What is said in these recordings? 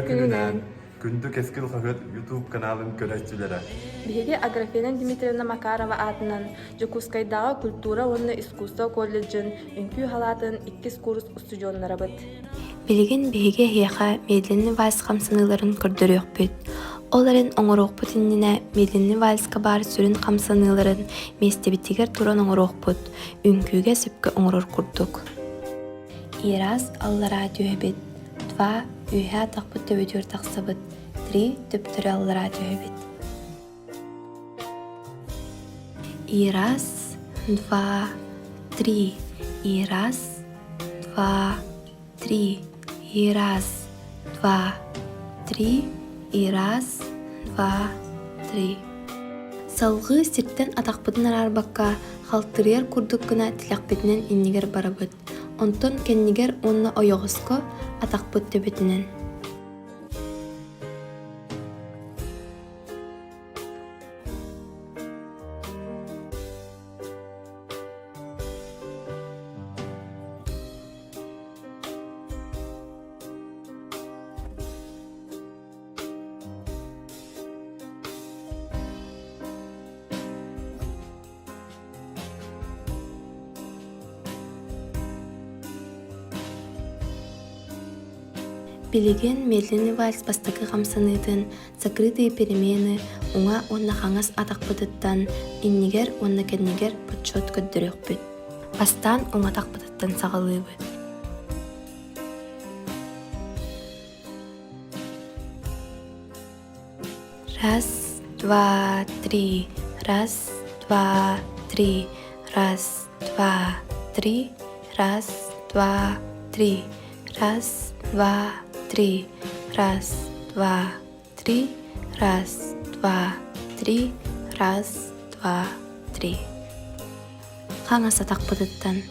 күнүнэн! Күндү Кэскил хаһыат YouTube каналын көрөөччүлэрэ! Биһиги Аграфена Дмитриевна Макарова аатынан Дьокуускайдааҕы культура уонна искусство колледжын үҥкүү халаатын иккис курс устудьуоннарабыт. Билигин биһиги эһиэхэ медленный вальс хамсаныыларын көрдөрүөхпүт. Ол эрэн оҥоруохпут иннинэ медленный вальска баар сүрүн хамсаныыларын миэстэбитигэр туран оҥоруохпут, үҥкүүгэ сөпкө оҥорор курдук. И раз аллараа түһэбит, два үөһээ атахпыт төбөтүгэр тахсабыт, три төптөрү аллараа түһэбит. И раз, два, три, и раз, два, три, и раз, два, три, и раз, два, три. Салгыы сиртэн атахпытын араарбакка, халтырыйар курдук гына тилэхпитинэн иннигэр барабыт. Онтон кэннигэр уонна ойоҕоско атахпыт төбөтүнэн. Билигин медленный вальс бастакы хамсаныытын закрытые перемены уҥа уонна хаҥас атахпытыттан иннигэр уонна кэннигэр подсчет көрдөрүөхпүт. Бастаан уҥа атахпытыттан саҕалыыбыт. Раз, два, три, раз, два, три, раз, два, три, раз, два, три, раз, два, три, раз, два, три, раз, два, три, раз, два, три. Хаҥас атахпытыттан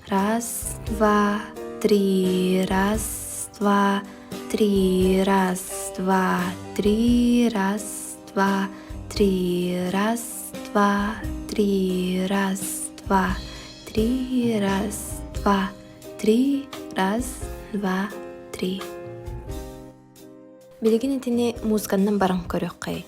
Раз, два, три, раз, два, три, раз, два, три, раз, два, три, раз, два, три, раз, два, три, раз, два, три, раз, два, три. Билигин итини музыканнан баран көрүөххэй.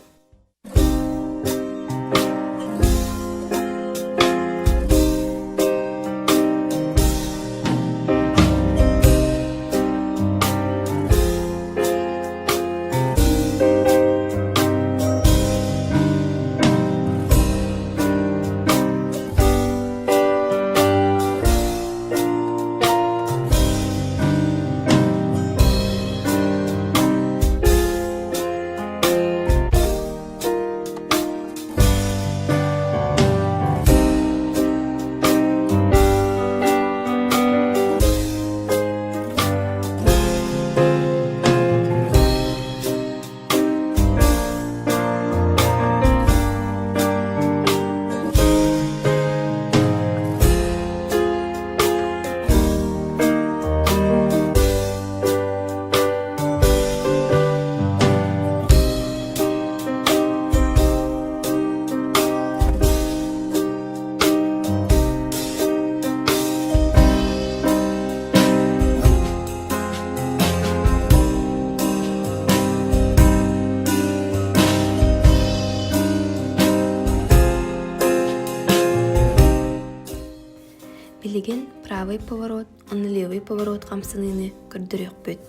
Билигин правый поворот уонна левый поворот хамсаныыны көрдөрүөхпүт.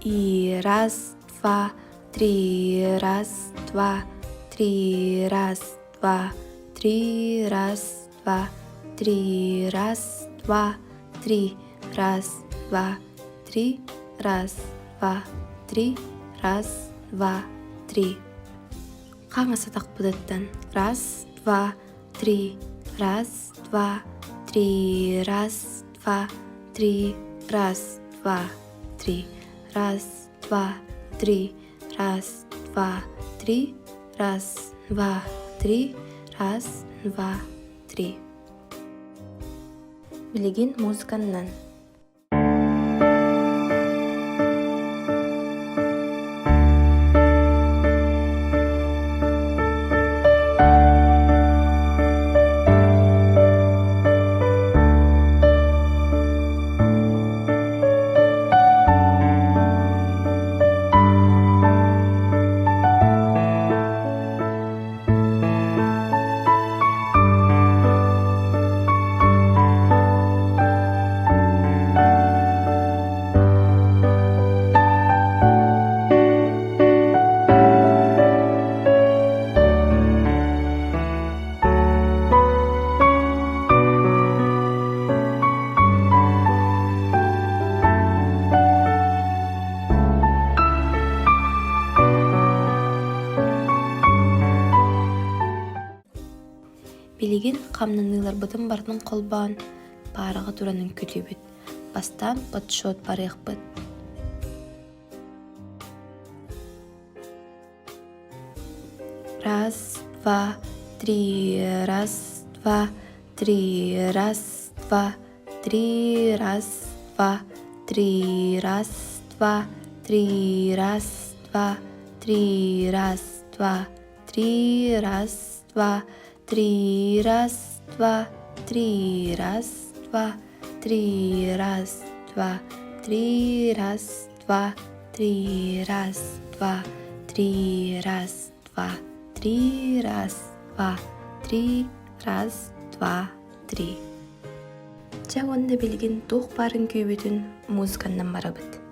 И раз, два, три, раз, два, три, раз, два, три, раз, два, три, раз, два, три, раз, два, три, раз, два, три, раз, два, три. Хаҥас атахпытыттан раз, два, три, раз, два, три, раз, два, три, раз, два, три, раз, два, три, раз, два, три, раз, два, три, раз, два, три. Билигин музыканнан. Хамнаныыларбытын барытын холбоон, паараҕа туран үҥкүүлүүбүт. Бастаан подсчет барыахпыт. Раз, два, три, раз, два, три, раз, два, три, раз, два, три, раз, два, три, раз, два, три, раз, два, три, раз, два, три, раз, два, три, раз, два, три, раз, два, три, раз, два, три, раз, два, три, раз, два, три, раз, два, три, раз, два, три. Дьэ уонна билигин туох баар үҥкүүбүтүн музыканнан барабыт.